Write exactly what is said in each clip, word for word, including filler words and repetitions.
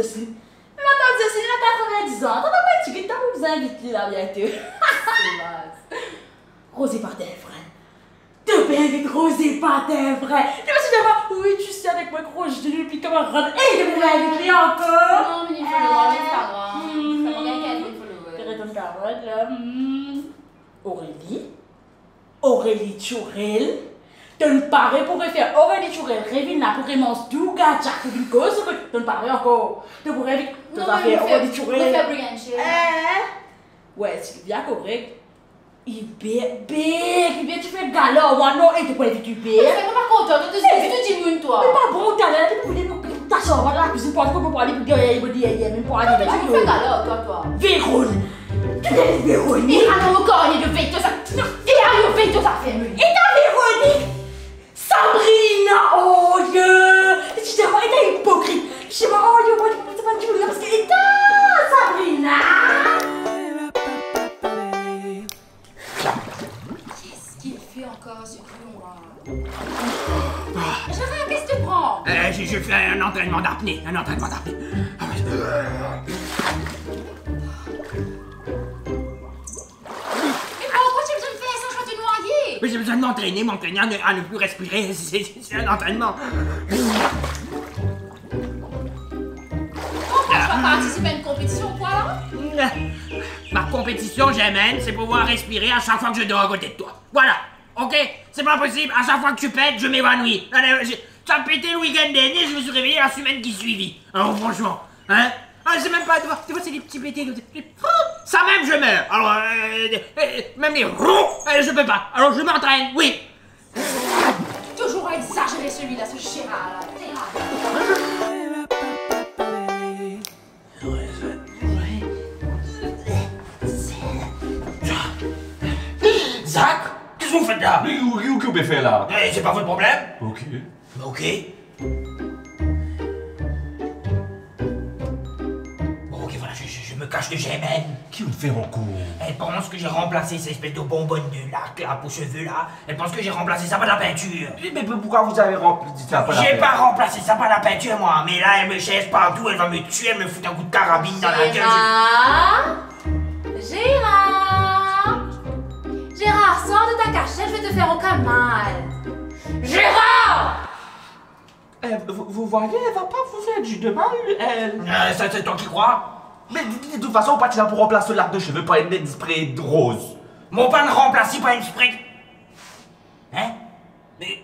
Jocelyne. Matant Jocelyne, li ena katrevenndizan. Tann, tann, tann, ti gete, tann, bizin invit li la biento. Se baz. Rosie Patin, fre. To pe invit Rosie Patin, fre. Li pa ti dir mwa, wi, tu sais, avec moi, Rosie, nou pli kamarad. Ey, to pe invit li ankor? Non, me li follow mwa Instagram. Hmm. Sa mo gagn katr mil follower. Ti retonn kamarad la. Hmm. Aurélie? Aurélie Tourel? To'nn pare pou refer Aurélie Tourel revinn la pou remanz tou gadja ki vinn koz, to'nn pare ankor? To pou revi-, to... Non, zafer, me Aurélie Tourel. Refer Brigance. Eh? Wi, Sylvia korek. Hubert, Hubert, Hubert, ti fer gala, mwa non, e to pou invit Hubert? Me sa, mo pa kontan, to, to, to, to dimoun, twa. Me pa bon, twa la, to pou vini pou ta sanba dan lakwizinn, pou, pou, pou ale pou deryer, pou deryer, mem pou ale. Non, me to fer gala, twa, twa. Véronique. To pe invit Véronique? E atann, mo korne de vey to sa. E ayo vey to sa fer, me. E ta Véronique? Sabrina, oh Dieu! Ti dir mwa, e ta ipokrit. Ti dir mwa, oh Dieu, mwa, mwa, mwa, mwa, parski e ta Sabrina. Qu'est-ce qu'il fait encore, ce couillon-là? Gérard, qu'est-ce que tu prends? Euh, je, je fais un entraînement d'apnée, un entraînement d'apnée. Ah, ouais. Mais pourquoi tu as besoin de faire ça? Je vais te noyer. Mais j'ai besoin de m'entraîner, m'entraîner à ne, à ne plus respirer. C'est, c'est, c'est un entraînement. Pourquoi tu vas participer à une compétition, quoi, là? Ma compétition, Germaine, c'est pouvoir respirer à chaque fois que je dors à côté de toi. Voilà. Ok? C'est pas possible. À chaque fois que tu pètes, je m'évanouis. Allez, j'ai, ça a pété le week-end dernier, je me suis réveillé la semaine qui suivit. Alors, franchement, hein? Ah, c'est même pas, tu vois, tu vois, c'est des petits pétés comme ça. Ça même, je meurs. Alors, euh, euh, même les ronds, euh, je peux pas. Alors, je m'entraîne, oui. Toujours à exagérer celui-là, ce Gérard-là. Zach, qu'est-ce que vous faites là? Mais ou, ou, ou, qu'est-ce que vous faites là? Eh, c'est pas votre problème. Ok. Ok. Bon, ok, voilà, je, je, je me cache de Germaine. Ki ou fer ankor? Elle pense que j'ai remplacé cette espèce de bonbonne de lac là pour cheveux là. Elle pense que j'ai remplacé ça par de la peinture. Oui, mais pour-, pourquoi vous avez rempli ça par la peinture? J'ai pas remplacé ça par la peinture, moi. Mais là, elle me cherche partout, elle va me tuer, elle me fout un coup de carabine dans la gueule. Gérard! Gérard! Gérard, sors de ta cachette, je vais te faire aucun mal. Gérard! Eh, vous, vous voyez, elle va pas vous faire du de mal, elle. Euh, ça, c'est toi qui crois? Mais de, de, de toute façon, ou pa ti la pou ranplas so lak de cheve par enn bann spray roz. Mo pa'nn ranplas li par enn spray. Hein? Mais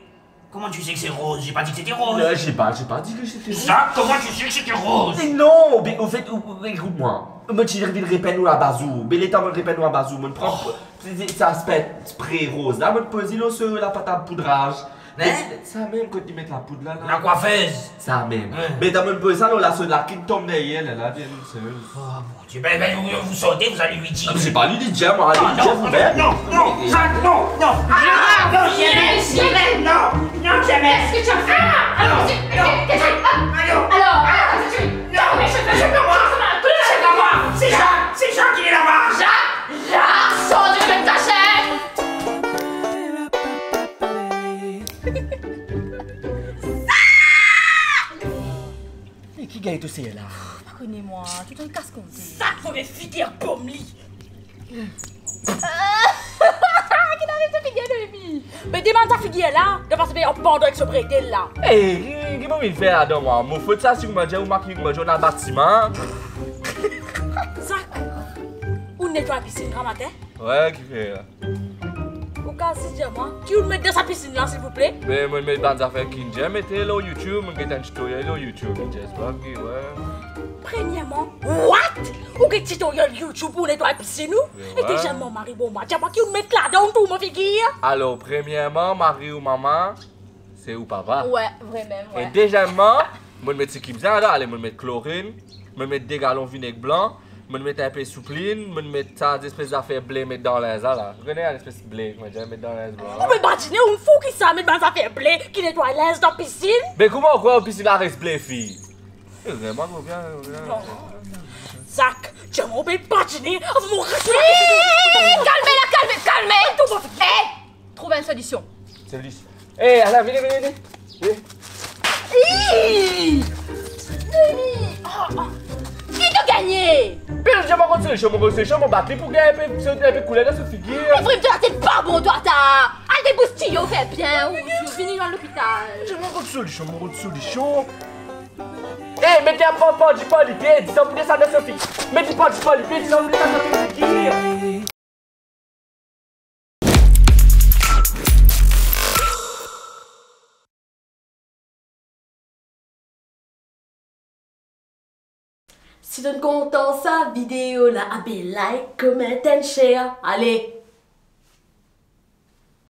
comment tu sais que c'est rose? J'ai pas dit que c'était rose. Euh, j'ai pas, j'ai pas dit que c'était rose. Ça, comment tu sais que c'était rose? Mais non, mais au fait, ou, ou, écoute-moi. Mo ti vinn repenn ou labaz ou. Me letan mo repenn ou labaz ou, mo pran, oh, sa, sa spray, spray roz la, mo poz li lor so lapat a poudraz. Hein? Sa mem kot li met lapoud la, la. La coiffeuse. Sa mem. Ouais. Me dan mo poz sa, la, so lak inn tom deryer, la, la, bien, so. Oh, mon Dieu. Ben, ben, vous, vous sortez, vous allez lui dire. Ah, mais c'est pas lui de dire, moi, allez lui dire vous-même. Non, non, non, non, Jacques, non, non. Ah, non, non, jamais, jamais, non, non, jamais. Qu'est-ce que tu as fait? Ah, non, non, non. Qu'est-ce que, ah, alors, ah, non, mais je, je, c'est pas moi, c'est pas moi, c'est Jacques, c'est Jacques, il est là-bas. Jacques, Jacques, sors de ta chaise. E ki gagn tou sela? Pa kone mwa, tou tann kas konte. Sa, fode figir bom li. Ki ariv to figir, Noémie? Me demann sa figir la, li pa sipoze pandan ek so bretel la. E, ki, Mo vinn fer ladan mwa, mo fot sa si ou manz ou makiy ou manz dan batiman. Zak, ou netway pisinn gramatin? Wi, ki fer? Ou kapav dir mwa ki ou met dan sa pisinn la, silvouple? Be, mo met bann zafer ki mo mete lor YouTube, mo get enn tutoriel lor YouTube, mo just vwar ki, wi. Premierman, what? Ou get tutoriel YouTube pou netway pisinn ou? Wi. E dezieman, mari bon, mwa, dir mwa ki ou met ladan, ou tourn mo figir. Alor, premierman, mari ou mama, se ou papa. Wi, vre mem, wi. E dezieman, mo met seki bizin la, ale, mo met klorin, mo met de galon vineg blan, mo met inpe souplin, mo met sa zespes zafer ble met dan linz la. Ou kone enn espes ble, kouma dir, met dan linz blan. Ou pe badine, ou fou ki sa, met bann zafer ble ki netway linz dan pisinn? Be kouma ou krwar pisinn la res ble, fi? E, vreman, mo bien, mo bien. Non. Zak, dir mwa ou pe badine, avan mo res... Hey, kalme la, kalme, kalme. Tou mo... Hey, trouv enn solision. Solision. Ey, ala, vini, vini, vini. Vini. Ih! Vini. Oh, oh. Ki to gagne? Be, mo pa konn solision, mo konn solision, mo bat li pou gagn enpe, enpe kouler dan so figir. Li vremem to latet pa bon, twa, ta. Al debous tiyo, fer bien, ou vini dan lopital. Mo pa konn solision, mo konn solision. Ey, met li par, par dipie, par lipie, disan pou desann dan so figir. Met li par dipie, par lipie, disan pou desann dan so figir. Si to kontan sa video la, abe like, comment and share. Ale,